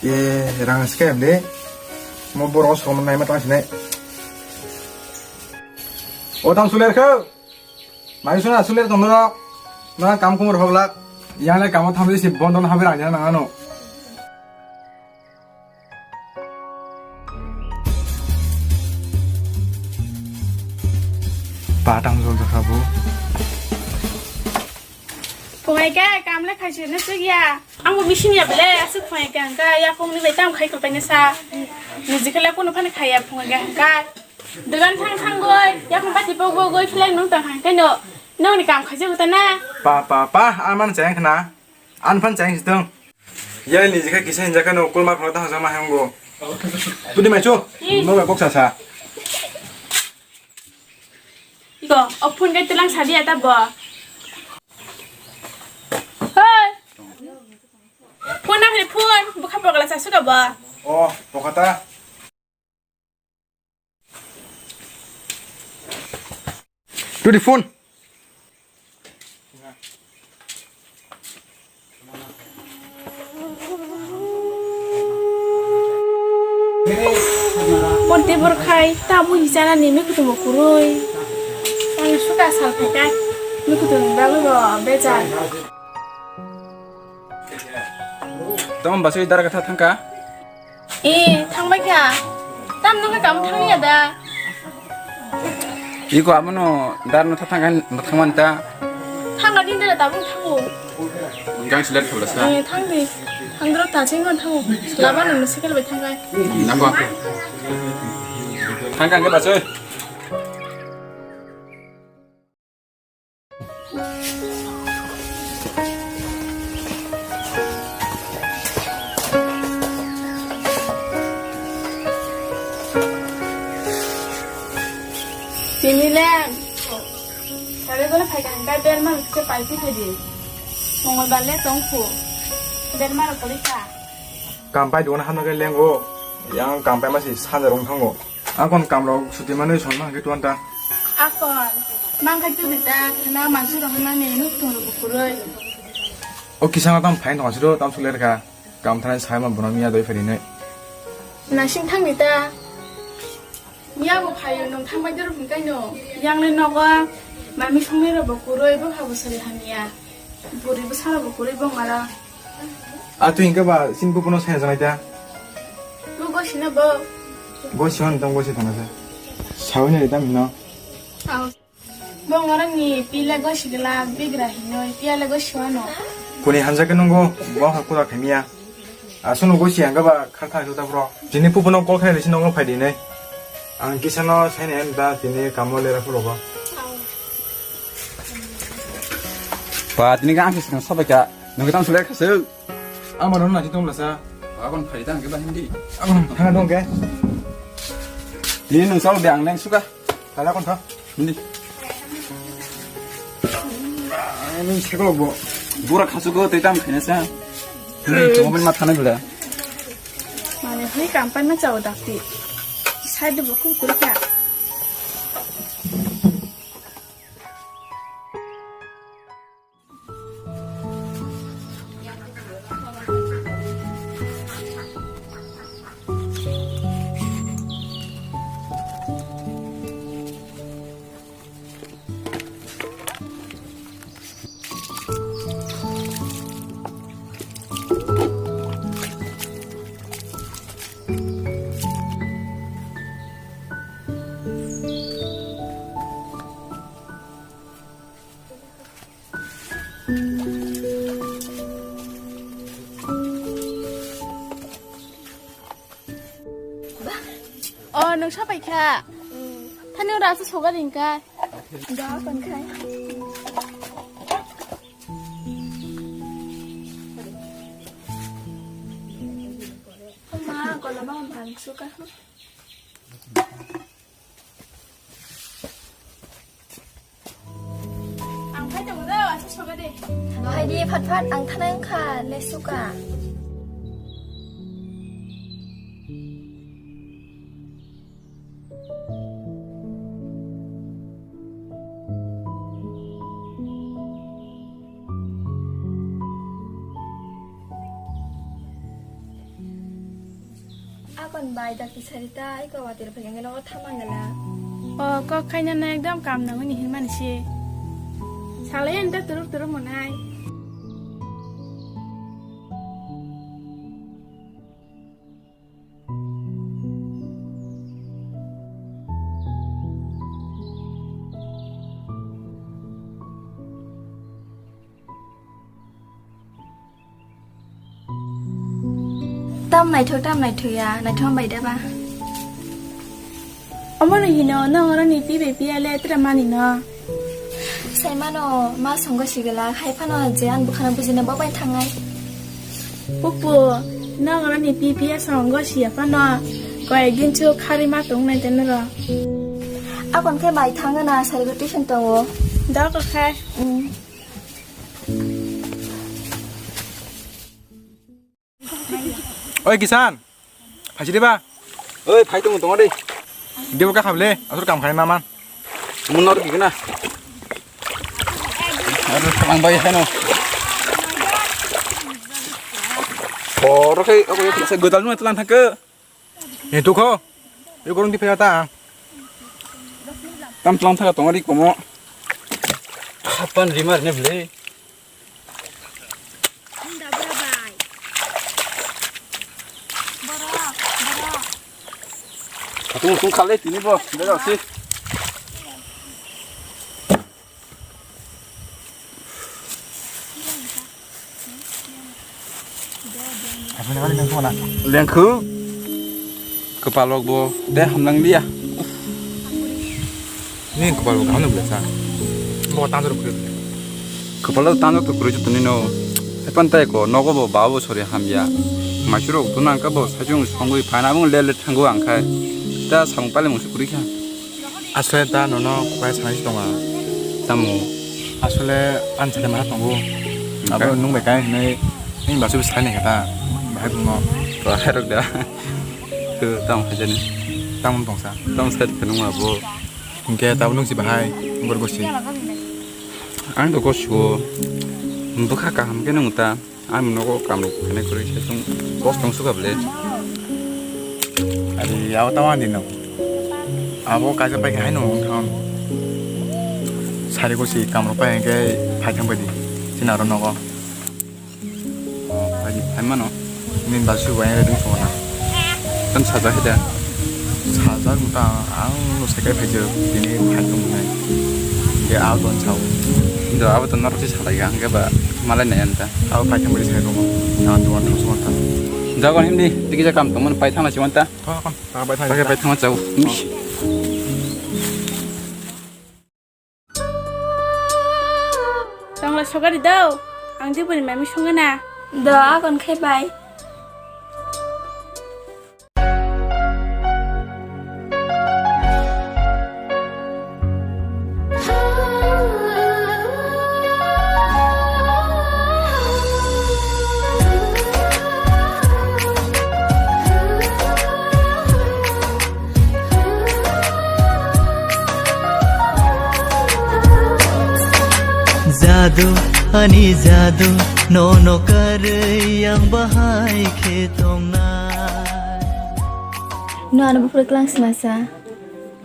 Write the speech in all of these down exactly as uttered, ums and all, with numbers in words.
E, rang scam de. Mo borok som nai ma tang sinai. O tang suler kho. Mai suna suler tong norok. Na kam kumur hoglak. Yang le kamo thamri si bondon habi rang jana nangano. Patang jol jakha bo. Phungai ka kam le khai se na sugya. Ang bo missing ya bele asuk phungai ka hangka ya phung ni bai tam khai ko pai na sa. Ni jikhala kuno phani khai ya phungai ka hangka. Dogan thang thang goi ya phung pati pok bo goi phleng nung tang hangka no. Nong ni kam khai je uta na. Pa pa pa aman chayang khna. An phan chayang sitong. Ya ni jikha kisa hinjaka no kulma phano ta hajama hango. Tudi mai chu. Ih. No bai kok sa sa. Iko, o phone kai tulang sadi ata bo. Hoi. Phone na phone, bukha pokla sa suka bo. Oh, pokata. To the phone. Porte bor khai, ta mui jana ni mi kutumo kurui. Ang suka sal khai kai, mi kutum bagwi bo bejar. Tamo basui dara kata thangka? Eh, thangbai kha. Tam nungkha kam thangya da. Iko abono dar no thangka, thangman ta. Thangka din dara tabung thango. Gang silat khobla sa. Eh, thangdi. Thangdro ta chengman thango. Laba no sikal bai thangkai. Nangko. Thangka ke basui. Tini le, sare bole phai kha, hingke berma rok khe pai phi thai di. Mongol bar le tong phu, berma rok kwrwi kha. Kam pai duguna hamna khe lengo, yang kam pai ma si sanja rong thango. Akon kamrok suti manwi songma hwnkhe tuan ta. Akon, mangkhai tubita, khwna mansi rok mani nuk thung rok kwrwi. O kisa tam phain thong siro tam suler kha. Kam thanai sai ma bono miya doi phari nai. Nasing thang nita. Miya bo phayo nung thang bai doro hwnkhe no. Yang le nogo mami songni rok bo kwrwi bo habo sari hamya. Buri bwsa rok bo kwrwi bo ngala. A twi hwnkhe ba sin buphano sai janai ta. Bo gosi na bo. Gosi hwn tong gosi thana sa. Sawi nai tam hino. Aw. Bo ngorok ni pila gosi gala bigra hinoi pia le gosi wano. Kuni hanja ke nungo bo ha kura khamiya. Aswk no gosi hwnkhe ba kha kha ta bro. Tini buphano call khainai si nongo phai di nai. Ang kisa no sai nai da tini kamo lera phulo ba. Aw. Ba tini ga ang kisa sabai ka. Nung tam sulai khasuk. Ama no na tong la sa. Abon phai tang ke ba hindi. Abon thang dong ke. Tini nung sao de ang neng suka. Tala kon tha. Hindi. Ani sekolo bo. Bura khasuk go te tam khene sa. Hindi, momen ma thana gula. Mane hoi kam pan ma chao dakti. Sai de bo kum kuri kya. Oh, nung sapai kha? Thani ora asa soga ringka. Da kon khai. Ma, kola ba man suka. Ang phai tongo do, asa soga de. Phai di, phat phat, ang thanai wngkha, lesuka. Apan bai dakti sarita, ai ko watir phai gana o thamang gala. O kok khaina na ekdam kam nangwi ni hinmani se. Salai enta turuk turuk monai. Tam naithok, tam naithok ya, naithok bai da ba? Omono hino, nong oro ni pi bai piya le tere mani no. Sai mano, ma songo sigala, hai phano je an bukhana bujina bo bai thangai. Pupu, nong oro ni pi piya songo siya phano, koyek din chu khari ma tong nai tene ro. Akon khe bai thangana, sai ko tuition tongo. Da ko khai. Mm. Oi Kisan, phaisi de ba? Oi, phai tongo, tongo de. Debo ka khable, asur kam khai maman. Munor gigna. Aru thamang bai heno. Oro khai, ogo yo kisa godal nu tlan thangke. Ni tukho. Yo gorong di phaya ta. Tam tlan thaka tongo ri komo. Hapan rimar ne ble. Katung tung khale tini bo, beda si. Lengkhu. Kwpalrok bo tei hamlang liya. Ni kwpal bo kaham no bwlai sa. Bo tanjor kwrwi. Kwpal o tanjor to kwrwi jotoni no. Epan tai ko nogo bo ba bo sori hamya. Maisurok to nang ka bo sajung songwi phaina bo le le thango ang khai. Ta samung pale mungsu kwrwi kha. Asole ta nono kwbai sanai tonga. Tamo? Asole ani chade mana tongo. Abo nung bai kai hinui nini basu sai nai kata. Bahai bungno. To hai rok da. To tamo hai jani. Tamo tongsa. Tamo sai khe nung abo. Hingke tamo nung si bahai. Gor gosi. Ang to gosi o. Bwkha kaham khe nung ta. Ani nogo kamrok khainai kwrwi se chwng boss tong suka bwle. Ari yao tamo ani no. Abo kaisa pai khe haino wng thang. Sari ko si kamrok pai hwnkhe phai thang bai di. Chini aro nogo. Pai di phai mano. Nini basu bai ready songona. Tang sajak hai da. Sajak wngkha ang no sekai phaijak tini phai tong nai. Ke a don chao. Do abo to norok se salai ga hwnkhe ba malai nai anta. Abo phai thang bai sai rong. Na duan thang song ta. Jagon hindi tiki ja kam tong man pai thang na si wanta. Thang kon ta bai thang. Pai pai thang chao. Tongla sogari dao. Ang diboni mami songana. Do agon khai bai. Jadu, ani jadu, nono karwi ang bahai khe tongnai. No ano buphuru klang sima sa.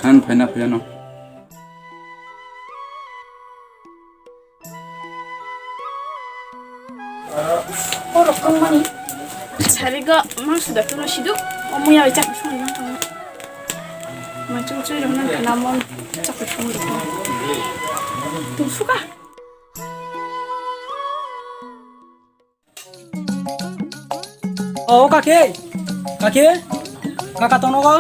Khan phaina phaiya no. Borok tongmani. Sarigo mangso da tulo sidu. Omo yawi chakni songwi nang tong. Machung chui rok nang kana mon chakni songwi rok. Tung suka. O kaki, kaki, kaka tono go?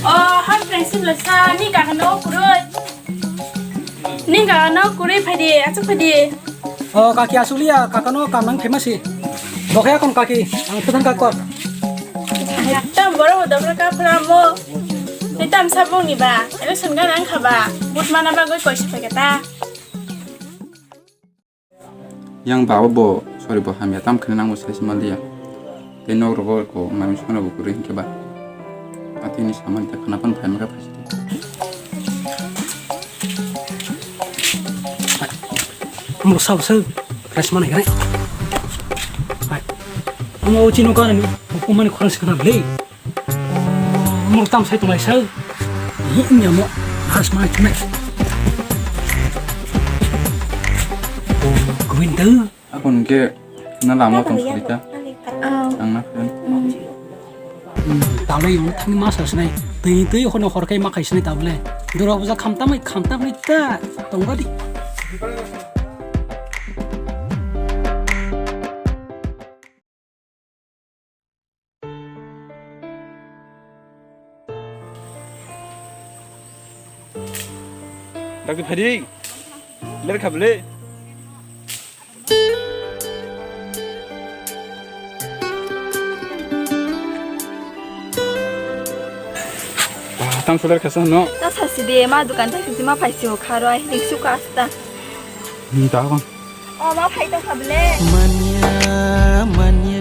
O, hai friend sim lasa, ni kaka no kuroi. Ni kaka no kuroi phai di, achuk phai di. O kaki, asuk liya, kaka no kam nang famous si. Bokhe akon kaki, ang puthan kak kor. Tam boro bo dobra ka phra mo. Ni tam sabong ni ba, election ga nang kha ba. But mana ba goi koisi phai kata. Yang ba bo, sorry bo hamya tam khna nang bo sai si mal dia. Tei nok rogo ko mami sona bo kuri hinkhe ba. Atini saman ta khna pan phai maka phai si. Mo sa sa, fresh man kare. Hai. Mo chino ka ni, ko mani khorang si khna le. Murtam sai tonglai sa. Hi nyamo. Has mai tonglai. Oh, kwin tu. Ako hwnkhe na lama tong suri ta. Oh. Ang na friend. Tabule yung thangni ma sa sinai. Twi twi hono hor khai ma khai sinai tabule. Dura buja khamtamai khamtamai ta tongga di. Dakti phadi. Ler khabli. Tam suler khasa no. Ta sasi de ma dukan ta sisi ma paisi ho kharo ai dik suka asta. Hmm, ta kon. O ma phai ta khabli. Manya, manya.